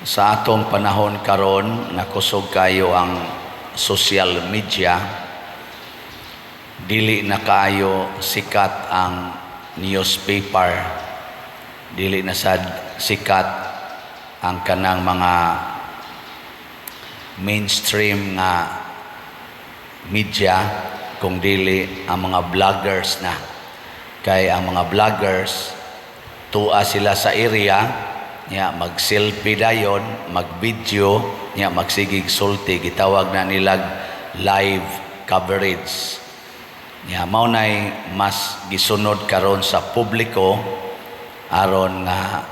Sa atong panahon karon nga kusog kayo ang social media, dili na kaayo sikat ang newspaper, dili na sad sikat ang kanang mga mainstream nga media, kung dili ang mga vloggers na. Kay ang mga vloggers, tua sila sa area nya, mag-selfie dayon, mag-video nya, magsigig sulti. Gitawag na nilag live coverage. Nya mao nay mas gisunod karon sa publiko aron nga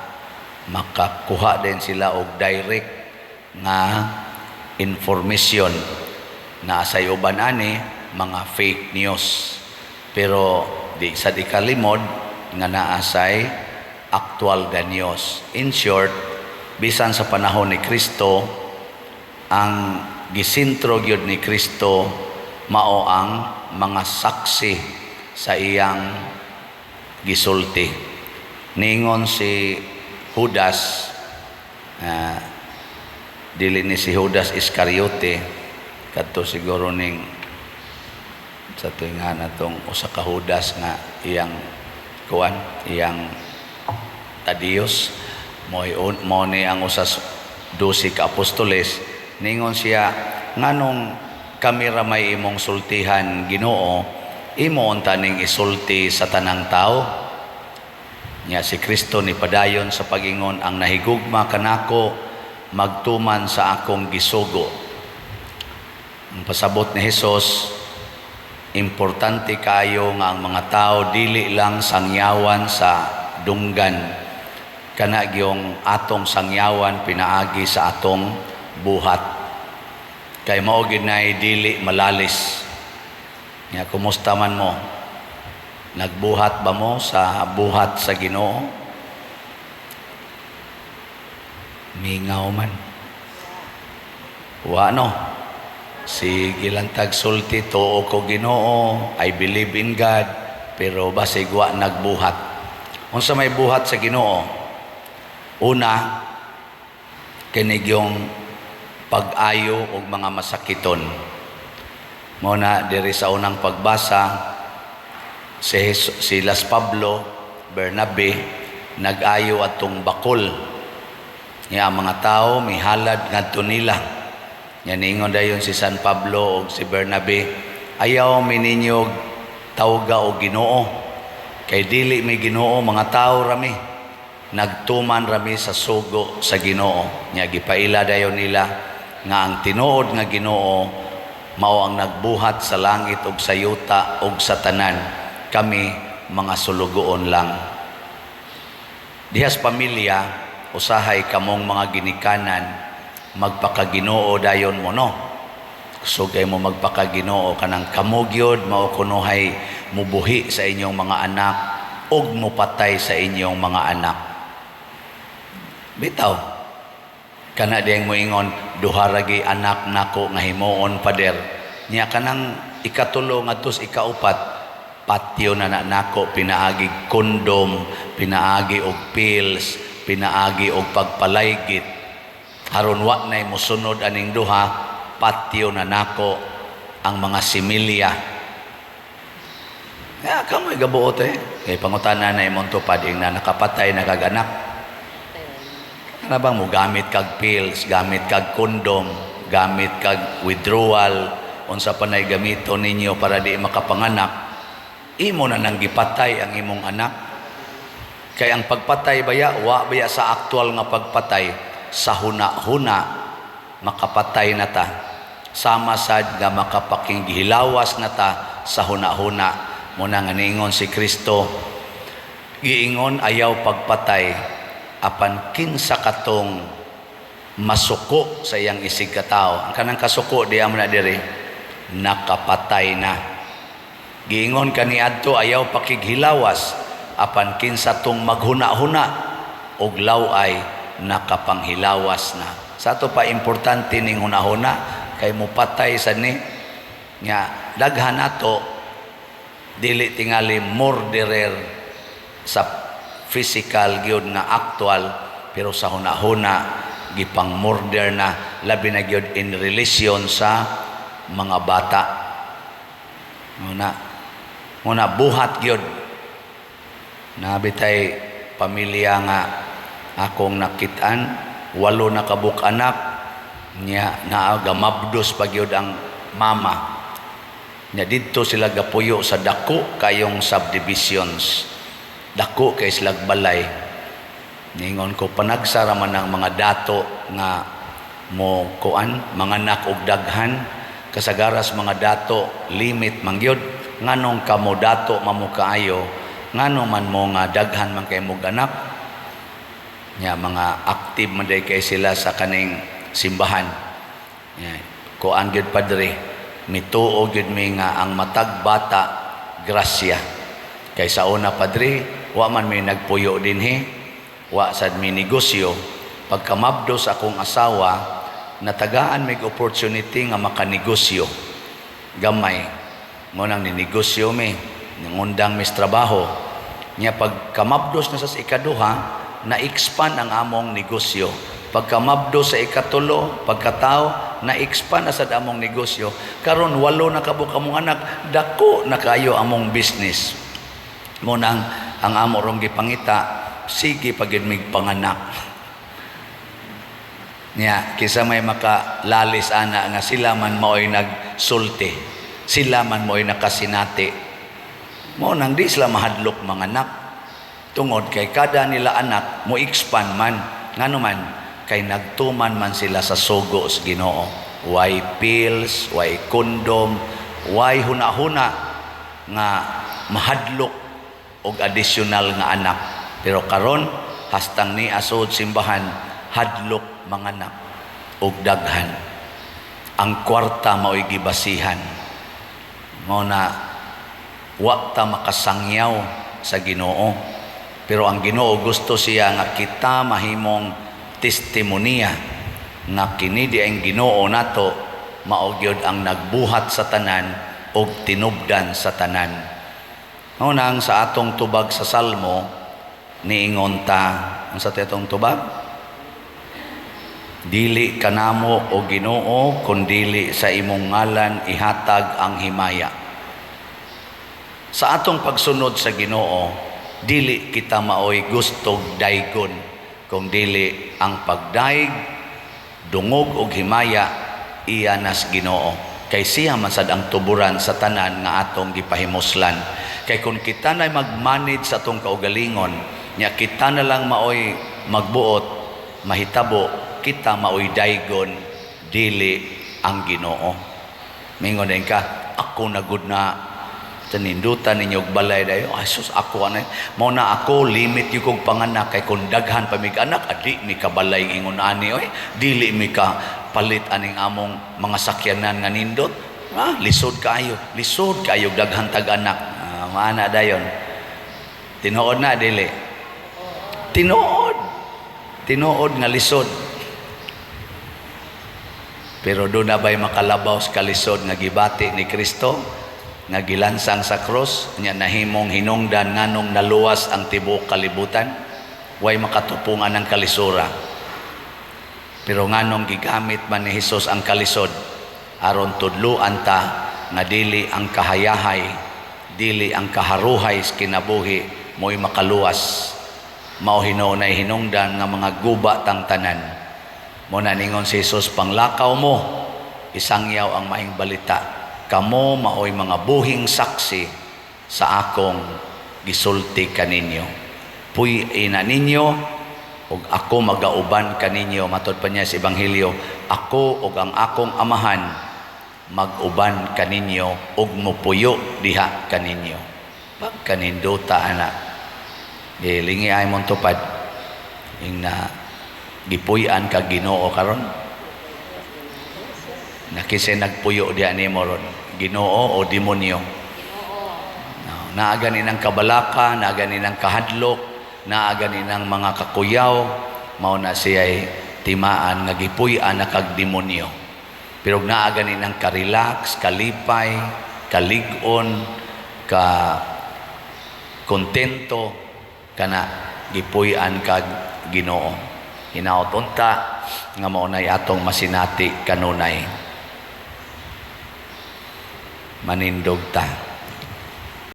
makakuha din sila og direct nga information na say uban ani mga fake news, pero di sa di kalimod nga naa say actual nga news. In short, bisan sa panahon ni Kristo, ang gisentro gyud ni Kristo mao ang mga saksi sa iyang gisulti. Ningon si Judas, dili ni si Judas Iscariote, kadto siguro ning sa tuwing natong usa ka Judas nga iyang kuan, iyang Tadios, mo ni ang usas 12 ka apostoles. Ningon siya, "Nganong kami ra may imong sultihan, Ginoo? Imo unta ning isulti sa tanang tao?" Nya si Kristo ni padayon sa pagingon, "Ang nahigugma kanako magtuman sa akong gisugo." Ang pasabot ni Hesus, importante kayo nga ang mga tao dili lang sangyawan sa dunggan, kana gyung atong sangyawan pinaagi sa atong buhat, kay mao gid nay dili malalis. Nya kumusta man mo? Nagbuhat ba mo sa buhat sa Ginoo? Mingaw man. Wa, no? Sige lang tag sulti, "Tuo ko Ginoo, I believe in God," pero basig wa nagbuhat. Unsa may buhat sa Ginoo? Una, kini yung pag-ayo og mga masakiton. Mao na diri sa unang pagbasa, si Las Pablo, Bernabe, nag-ayo atong bakol. Nga ang mga tao mihalad ngadto nila. Nya niingon dayon si San Pablo og si Bernabe, "Ayaw mi ninyo tawga og Ginoo. Kay dili mi Ginoo, mga tao rami. Nagtuman rami sa sugo sa Ginoo." Nya gipaila dayon nila nga ang tinuod nga Ginoo mao ang nagbuhat sa langit ug sa yuta ug sa tanan. Kami mga sulugoon lang. Dihas pamilya, usahay kamong mga ginikanan magpakaginoo dayon mo, no? Sugay mo magpakaginoo, kanang kamo gyud mao kunuhay mubuhi sa inyong mga anak ug mupatay sa inyong mga anak. Bitaw. Kana diyang moingon, "Duha ra gyud anak nako nga himuon, pader. Nya kanang ikatulo ngadto sa ikaupat, patyo na na nako pinaagi kondom, pinaagi og pills, pinaagi og pagpalaygit. Aron wa nay mosunod aning duha, patyo na nako ang mga similya." Ya, kamoy gabuot eh. Kay pangutana na imong tupad, ing na nakapatay na kag anak. Kana bang mo gamit kag pills, gamit kag kondom, gamit kag withdrawal, unsa pa nay gamito ninyo para di makapanganak, imo na nang gipatay ang imong anak. Kay ang pagpatay baya, wa baya sa aktual nga pagpatay, sa huna-huna makapatay na ta. Sama sad nga makapakinghilawas na ta sa huna-huna. Muna nga niingon si Kristo, giingon ayaw pagpatay, apan kinsa katong masuko sa iyang isig katao. Ang kanang kasuko diya mo na diri, nakapatay na. Giingon kaniadto ayaw pakighilawas, apan kinsa tong maghuna-huna og law-ay, nakapanghilawas na. Sa ato pa importante ning hunahuna kay mupatay sa ni nga daghan nato dili tingali murderer sa physical gyud nga actual, pero sa hunahuna gipang murder na, labi na gyud in relation sa mga bata. Muna buhat gyud. Nabitay pamilya nga akong nakitaan, walo na kabuk anak niya, naa gamabdos pa gyud ang mama nya. Didto sila gapuyo sa dako kayong subdivisions, dako kay sila balay. Ningon ko, panagsara man ang mga dato nga mo kuan manganak og daghan. Kasagaras mga dato limit man gyud. Nganong kamo dato mamo kaayo, ngano man mo nga daghan man kay mo anak nya? Mga active man day kay sila sa kaning simbahan nya. Kuan gyud, padre, mituo gyud mi nga ang matag bata grasya. Kay sa una, padre, wa man mi nagpuyo dinhi, wa sad mi negosyo. Pagkamabdos akong asawa, natagaan mig opportunity nga makanegosyo gamay. Mo nang ninegosyo mi, nangundang mis trabaho nya. Pagkamabdos na sa ikaduha, na-expand ang among negosyo. Pagkamabdos sa ikatulo, pagkatao, na-expand na sad among negosyo. Karon walo na kabuk among anak, dako na kayo among business. Mo nang ang amo rong gipangita, sige pa gyud mig panganak niya, kisa may makalalis ana nga sila man mao'y nagsulti, sila man mao'y nakasinati. Mo nang di sila mahadlok manganak tungod kay kada nila anak mo expand man. Ngano man? Kay nagtuman man sila sa sugo sa Ginoo. Way pills, way condom, way huna-huna nga mahadlok og additional nga anak. Pero karon, hastang ni asod simbahan, hadlok manganak og daghan. Ang kwarta mao'y gibasihan. Mao na wa ta makasangyaw sa Ginoo. Pero ang Ginoo, gusto siya nga kita mahimong testimonya nga kini di ang Ginoo nato mao gyud ang nagbuhat sa tanan og tinubdan sa tanan. Mao nang sa atong tubag sa Salmo, niingon ta, ang sa atong tubag, "Dili kanamo, o Ginoo, kundili sa imong ngalan ihatag ang himaya." Sa atong pagsunod sa Ginoo, dili kita maoy gustog daygon, kung dili ang pagdayeg, dungog og himaya iya nas Ginoo. Kay siya man sad ang tuburan sa tanan nga atong gipahimuslan. Kay kung kita na mag-manage sa atong kaugalingon, nya kita na lang maoy magbuot, mahitabo kita maoy daygon, dili ang Ginoo. Mingon din ka, "Ako na gud na tanindutan ninyo og balay dayo. Ay sus, ako ana." Mao na ako limit yung kog panganak, kay kung daghan pa mig anak, adi mi kabalay ingon ani oy, dili mi ka palit aning among mga sakyanan nga nindot. Ah, lisod kaayo, lisod kaayo daghan tag anak. Ah, maana dayon. Tinuod na dili? Tinuod, tinuod nga lisod. Pero doon na ba'y makalabaw sa kalisod nga gibati ni Kristo, nga gilansang sa krus, nya nahimong hinungdan nganong naluwas ang tibuok kalibutan? Way makatupungan ang kalisura. Pero nganong gigamit man ni Hesus ang kalisod? Aron tudluan ta nga dili ang kahayahay, dili ang kaharuhay sa kinabuhi mo'y makaluwas. Mao hinuonay hinungdan nga mga guba tang tanan. Mo na ningon si Jesus, "Panglakaw mo, isangyaw ang maayong balita. Kamo maoy mga buhing saksi sa akong gisulti kaninyo. Puy na ninyo ug ako magauban kaninyo." Matod pa niya sa ebanghelyo, "Ako ug ang akong Amahan mag-uban kaninyo ug mupuyo diha kaninyo." Pagkanindota ana. Gilingi ay mong tupad ing na gipuy-an ka Ginoo karon. Nakisay nagpuyo diha nimo ron, Ginoo o demonyo? No, naa gani ng kabalaka, naa gani ng kahadlok, naa gani ng mga kakuyaw, mao na siya'y timaan nga gipuy-an na kag demonyo. Pero naa gani ng ka-relax, kalipay, kalig-on, ka kontento, kana gipuy-an kag Ginoo. Hinaot unta nga mao nay atong masinati kanunay. Manindog ta.